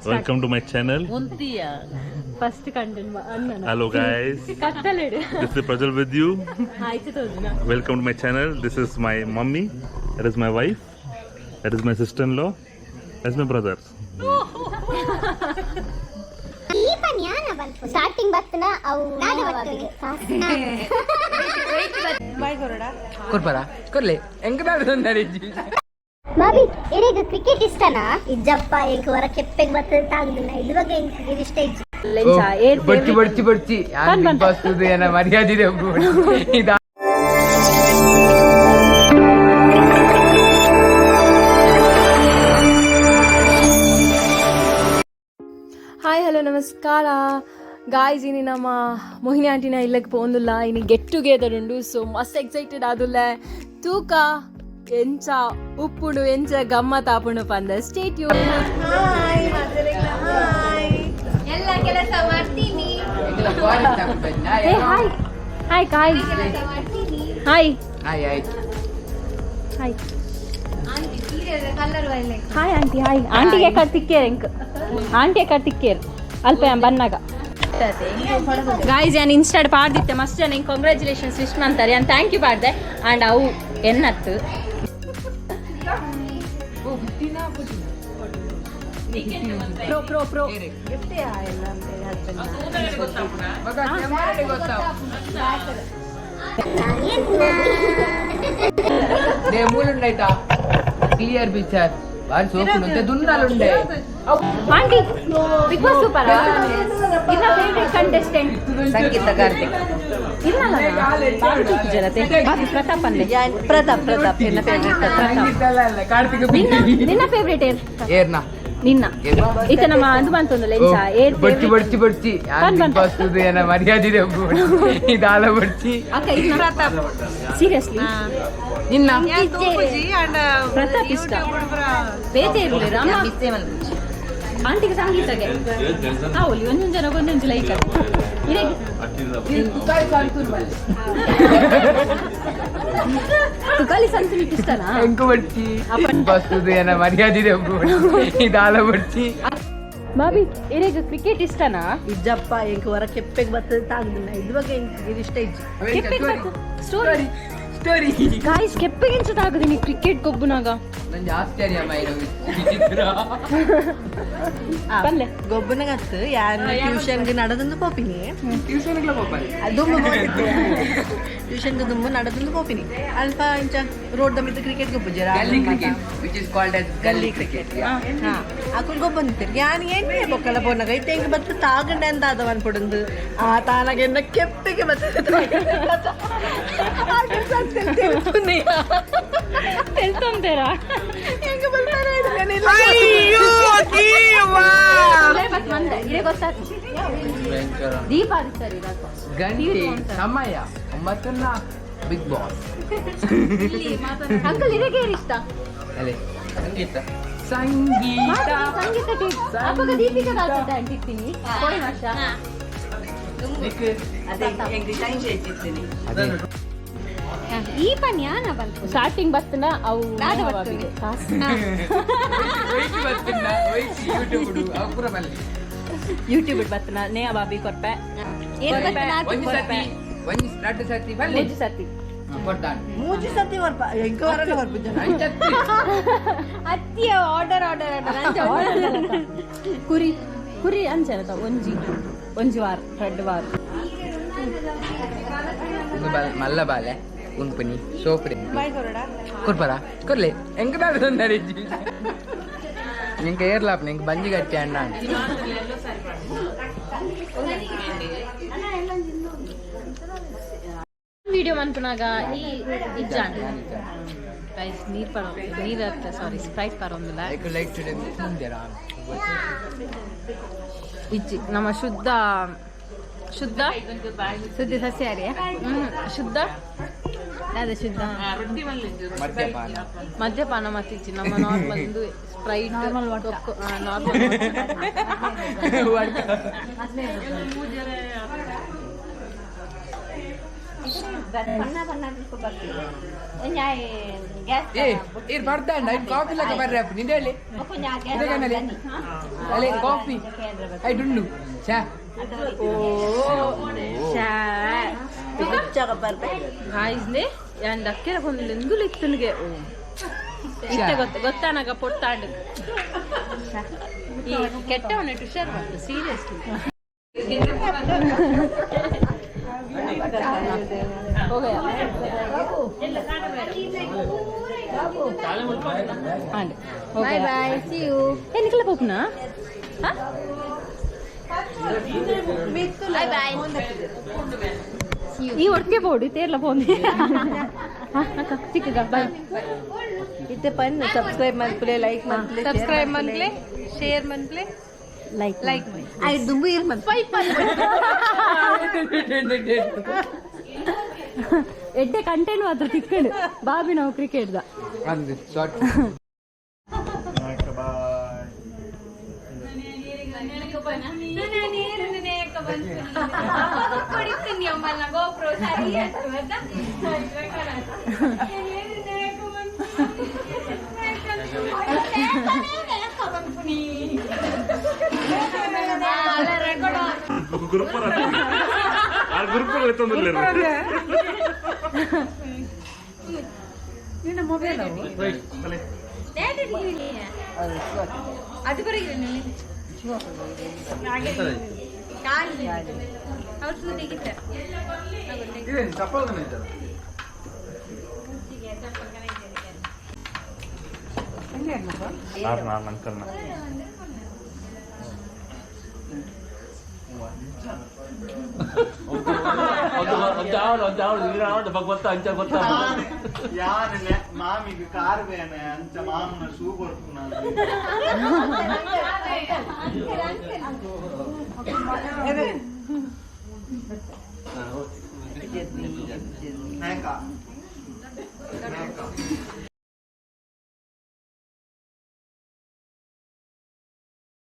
Welcome to my channel. First content ಅಣ್ಣನ Hello guys. ಕತ್ತಲೆಡು This is Prajal with you. ಆಯ್ತು ತೋಜುನ. Welcome to my channel. This is my mummy. That is my wife. That is my sister-in-law. That's my brother. Starting ಬತ್ತನ ಅವು ಕೊರ್ಪರ ಕೊರ್ಲೆ ಎಂಕ ನಡೀಜಿ. Bobby, ಇಡೀಗ cricket ಇಷ್ಟನಾ? ಇಜ್ಜಪ್ಪ, ಎಂಕ್ ವರ ಕೆಪ್ಪೆಗ್ ಬರ್ತದೆ ತಾಗುದಿಲ್ಲ. ಇದು ಬಗ್ಗೆ ಎಂಕ್ ಇದು ಇಷ್ಟ ಇಜ್ಜಿ. ಬಡ್ಚಿ ಬಡ್ಚಿ ಬಡ್ಚಿ ಯಾನ್ ಬಿಗ್ ಬಾಸ್ ಏನ ಮರ್ಯಾದೆ ಇದು. ಹಾಯ್, ಹಲೋ, ನಮಸ್ಕಾರ ಗಾಯ್ಸ್. ಇನಿ ನಮ್ಮ ಮೋಹಿನಿ ಆಂಟಿನ ಇಲ್ಲಕ್ಕೆ ಪೋಂದುಲ್ಲ. ಇನಿ ಗೆಟ್ ಟುಗೆದರ್ ಉಂಡು. ಸೊ ಮಸ್ತ್ ಎಕ್ಸೈಟೆಡ್ ಆದುಲ್ಲ. ತೂಕ ಎಂಚ ಉಪ್ಪುಂಡು, ಎಂಚ ಗಮ್ಮತ್ ಆಪುಂಡು ಪಂದ. Stay tune. ಎಲ್ಲ ಕೆಲಸ ಮಾಡ್ತೀನಿ. ಹೇ, ಹಾಯ್ ಹಾಯ್ ಕಾಯ್ hi. Hi hi. Hi. Aunty ಸೀರೆ ಕಲರ್ ಒಳ್ಳೆ. Hi aunty, hi. ಆಂಟಿಗೆ ಕರ್ತಿಕ್ಕೇರ್, ಎಂಕ್ ಆಂಟಿ ಕರ್ತಿಕ್ಕೇರ್ ಅಲ್ಪ ಬನ್ನಾಗ. ಗಾಯ್ಸ್, ಯಾನ್ ಇನ್ಸ್ಟಾಡ್ ಪಾಡ್ದಿತ್ತೆ. ಮಸ್ತ್ ಜನ ಕಂಗ್ರ್ಯಾಚುಲೇಷನ್ಸ್ ವಿಶ್ ಮಾಡ್ತಾರೆ. ಯಾನ್ thank you ಪಾಡ್ದೆ ಆ್ಯಂಡ್ ಅವು ಎನ್ನತ್ತು. ಪ್ರೋ ಪ್ರೋ ಪ್ರೋ. ನೇ ಮೂಲುಂಡೈತಾ ಕ್ಲಿಯರ್ ಪಿಕ್ಚರ್ ಬಾರಿ ಸೋಪುಂಡು ದುನ್ನಾಲುಂಡೆ. Aunty, big boss super. ಇನ್ನ ಫೇವರೇಟ್ ಕಂಟೆಸ್ಟೆಂಟ್? ಸಂಗೀತ ಕಾರ್ತಿಕ್. ಇನ್ನಲ್ಲ, ಜನತೆ ಪ್ರತಾಪ್ ಅನ್ಲೆ. ಪ್ರತಾಪ್, ಪ್ರತಾಪ್ ಎನ್ನ ಫೇವರೇಟ್. ಸಂಗೀತ ಅಲ್ಲ, ಕಾರ್ತಿಕ್. ನಿನ್ನ ನಿನ್ನ ಫೇವರೇಟ್ ಏರ್? ಏರ್ನಾ? ನಿನ್ನ ಇತ್ತ ನಮ್ಮ ಅದು ಬಂತೊಂದು ಲೆಂಚ ಏರ್? ಬಡ್ಚಿ ಬಡ್ಚಿ ಬಡ್ಚಿ ಯಾನ್ ಬಿಗ್ ಬಾಸ್ ಏನ ಮರ್ಯಾದೆ ಇದಾಲ ಬಡ್ಚಿ. ಅಕ್ಕ, ಇನ್ನ ಸೀರಿಯಸ್ಲಿ? ನಿನ್ನ ಪ್ರತಾಪ್ ಇಷ್ಟ. ಬೇತೆ ಇರ್ಲಿ ರಾಮ. ಆಂಟಿಗೆ ಸಂಗೀತಗೆ ಹೌದು. ಒಂದೊಂದು ಜನ ಒಂದೊಂದು ಲೈಕ್ ಇದೆ. ತುಕಾಲಿ ಸಂತನಿಗೆ ಇಷ್ಟನಾ? ಎಂಕು ಬಡ್ಚಿ ಬಿಗ್ ಬಾಸ್ ಏನ ಮರ್ಯಾದೆ ಇದಾಲ ಬಡ್ಚಿ. ಬಾಬಿ, ಇರೇಗ ಕ್ರಿಕೆಟ್ ಇಷ್ಟನಾ? ಇಜ್ಜಪ್ಪ, ಎಂಕ್ ವರ ಕೆಪ್ಪೆಗ್ ಬರ್ತದೆ ತಾಗುದಿಲ್ಲ. ಇದು ಬಗ್ಗೆ ಎಂಕ್ ಇದು ಇಷ್ಟ ಇಜ್ಜಿ. ಸ್ಟೋರಿ. ಸ್ಟೋರಿ. ಗಾಯ್ಸ್, ಕೆಪ್ಪೆಗೆಂಚ ತಾಗುದಿನಿ ಕ್ರಿಕೆಟ್ ಗೊಬ್ಬುನಾಗ? ನಂಗೆ ಆಶ್ಚರ್ಯ ಮೈರು. ಬಲ್ಲೆ. ಗೊಬ್ಬನಗತ್ತು ಯಾನ್ ಟ್ಯೂಷನ್ಗೆ ನಡೆದೊಂದು ಪೋಪಿನಿ. ಟ್ಯೂಷನ್ ಹೋಗ್ಬಾರಿ. ದುಮ್ಮು ಟ್ಯೂಷನ್ಗೆ ದುಮ್ಮು ನಡೆದೊಂದು ಪೋಪಿನಿ. ಅಲ್ಪ ಇಂಚ ರೋಡ್ the ಮಿತ್ತು ಕ್ರಿಕೆಟ್ ಗೊಬ್ಬುಜರ? ಗಲ್ಲಿ cricket, which is called as ಗಲ್ಲಿ ಕ್ರಿಕೆಟ್. ಹಾ, ಅಕುಲ್ ಗೊಬ್ಬಂದಿತ್ತಾರೆ. ಯಾನ್ ಎಣ್ಣೆ ಬೊಕ್ಕಲ ಪೋನಾಗ ಐತೆ ಎಂಕ್ ಬತ್ತು ತಾಗಂಡೆ ಅಂತ ಆದವ ಅನ್ಪೊಡಂದು. ಆ ತಾನಾಗ ಎನ್ನ ಕೆಪ್ಪಿಗೆ ಬರ್ತದೆ. ತೆಲ್ತೊಂತೇರಾ? ಹೆಂಗ ಬರ್ತಾರೆ? ಮಂದೆ ಇದೇ ಗೊತ್ತಾಯ್ತು. ದೀಪ ಆದಿತ್ತಾರೆ ಇರಲ್ಪ. ಗಂಟೆ ಸಮಯ 9 ಬಿಗ್ ಬಾಸ್. ಅಂಕಲ್, ಇದಕ್ಕೆ ಏನ್ ಇಷ್ಟ? ಅಲ್ಲೇ ಸಂಗೀತ ಸಂಗೀತ. ಸಂಗೀತ. ಅಪ್ಪಗ ದೀಪಿಕಾ ದಾಸತೆ ಅಂಟಿರ್ತೀನಿ ಕೋಳಿ ವರ್ಷ. ಅದೇ. ಈ ಪನ್ಯಾನ ಬಂತು. ಸ್ಟಾರ್ಟಿಂಗ್ ಬತ್ತನ ಅವು. ನಾದ ಬರ್ತದೆ. ಒಯ್ತು ಬತ್ತಿನ ಒಯ್ತು ಯೂಟ್ಯೂಬ್ ಅವು ಪೂರ ಬಲ್ಲಿ. ಯೂಟ್ಯೂಬ್ ಬತ್ತನ ನೇಹ ಬಾಬಿ ಕೊರ್ಪೆ. ಏನ್ ಗೊತ್ತಾ? ಒಂಜಿ ಸತಿ, ಒಂಜಿ ರಡ್ಡು ಸತಿ ಬಲ್ಲಿ. ಮೂಜಿ ಸತಿ. ಕೊಡ್ತಾನೆ. ಮೂಜಿ ಸತಿ ವರ್ಪ ಎಂಕ ವರನ ವರ್ಪುಜ. ಅಂಚತ್ತಿ. ಅತ್ತಿಯ ಆರ್ಡರ್ ಆರ್ಡರ್ ಆರ್ಡರ್. ಕುರಿ ಕುರಿ ಅಂಚೆನತ ಒಂಜಿ ಒಂಜಿ ವಾರ ರಡ್ಡು ವಾರ. ಉಂದು ಮಲ್ಲ ಬಾಲೆ ಉನ್ಪುನಿ ಸೋಪುಡಿ ಕೊರ್ಪರ ಕೊರ್ಲೆ ಎಂಕ ನಡೀಜಿ. ಎಂಕ ಏರ್ಲಾಪ್ನ ಎಂಕ ಬಂಜಿ ಗಟ್ಟಿ ಅಣ್ಣ. ವಿಡಿಯೋ ಮನ್ಪುನಾಗ ಈ ಇಜ್ಜಾಂಡ್ ಗೈಸ್, ನೀರ್ ಪರ ನೀರ್ ಅತ್ತ, ಸಾರಿ, ಸ್ಪ್ರೈಟ್ ಪರೊಂದಿಲ್ಲ. ಲೈಕ್ ಟುಡೇ ಮುಂದೆರಾ. ಇಜ್ಜಿ, ನಮ್ಮ ಶುದ್ಧ ಶುದ್ಧ ಶುದ್ಧ ಸಸ್ಯಾಹಾರಿಯ. ಶುದ್ಧ. ಅದೇ ಶುದ್ಧ. ಮದ್ಯಪಾನ. ಮದ್ಯಪಾನ ಮತ್ತಿಜ್ಜಿ. ನಮ್ಮ ನಾರ್ಮಲ್ ಒಂದು ಸ್ಪ್ರೈಟ್, ನಾರ್ಮಲ್ ನಾರ್ಮಲ್. ಏ ಇರ್ ಬರ್ದಾಂಡ ಇನ್ ಕಾಫಿ ಲಕ ಬರ್ರೆ ಅಪ್ಪ ನಿಂದೆ ಹೇಳಿ. ಅಲೆ ಕಾಫಿ I ಡುಂಡು ಚಾ. ಗಾಯ್ಸ್ನೆ ಯಾನ್ ದಕ್ಕೆರ ಕೊಂದು ಎಂದುಲು ಇತ್ತನಿಗೆ ಇತ್ತೆ ಗೊತ್ತ ಗೊತ್ತಾನಾಗ ಪೊಟ್ಟಾಂಡು ಈ ಕೆಟ್ಟವನ ಹುಷಾರ್ ಬಂತು seriously. Bye bye, see you. ಏ ನಿಖಲ ಪೋಪ್ನಾ? Boy boy. ಈ ಒಟ್ಟಿಗೆ ಬೋಡು ತೇರ್ಲ ಪೋಂದಿ ಅಕ್ಕ ಚಿಕ್ಕಗ ಬಾಯ್. ಇತ್ತೆ ಪನ್ ಸಬ್ಸ್ಕ್ರೈಬ್ ಮನ್ಪುಲೆ, ಲೈಕ್ ಮನ್ಪುಲೆ. ಸಬ್ಸ್ಕ್ರೈಬ್ ಮನ್ಪ್ಲೆ, ಶೇರ್ ಮನ್ಪ್ಲೆ, ಲೈಕ್ ಲೈಕ್. I ದುಂಬು ಇರ್ ಮನ್ಪು. ಎಡ್ಡೆ ಕಂಟೆಂಟ್ ಮಾತ್ರ ತಿಕ್ಕಂಡು ಬಾಬಿ ನಾವು ಕ್ರಿಕೆಟ್ the. ಅಂದು ಶಾರ್ಟ್. ಗ್ರೂಪ್ ಆ ಗ್ರೂಪ್ ಎತ್ತೊಂದಿಲ್ಲ. ನಿನ್ನ ಮೊಬೈಲ್ ಅದು ಬರೀ ಅವ್ರು ಸೂದಿಗಿತ್ತ. ನಾನು ಅಂಕಲ್ನ. ಯಾನ್ ಮಾಮಿಗೆ ಕಾರ್ ಬೇನೆ ಅಂಚ ಮಾಮನ ಶೂ ಕೊಡ್ತು. ನಾನು.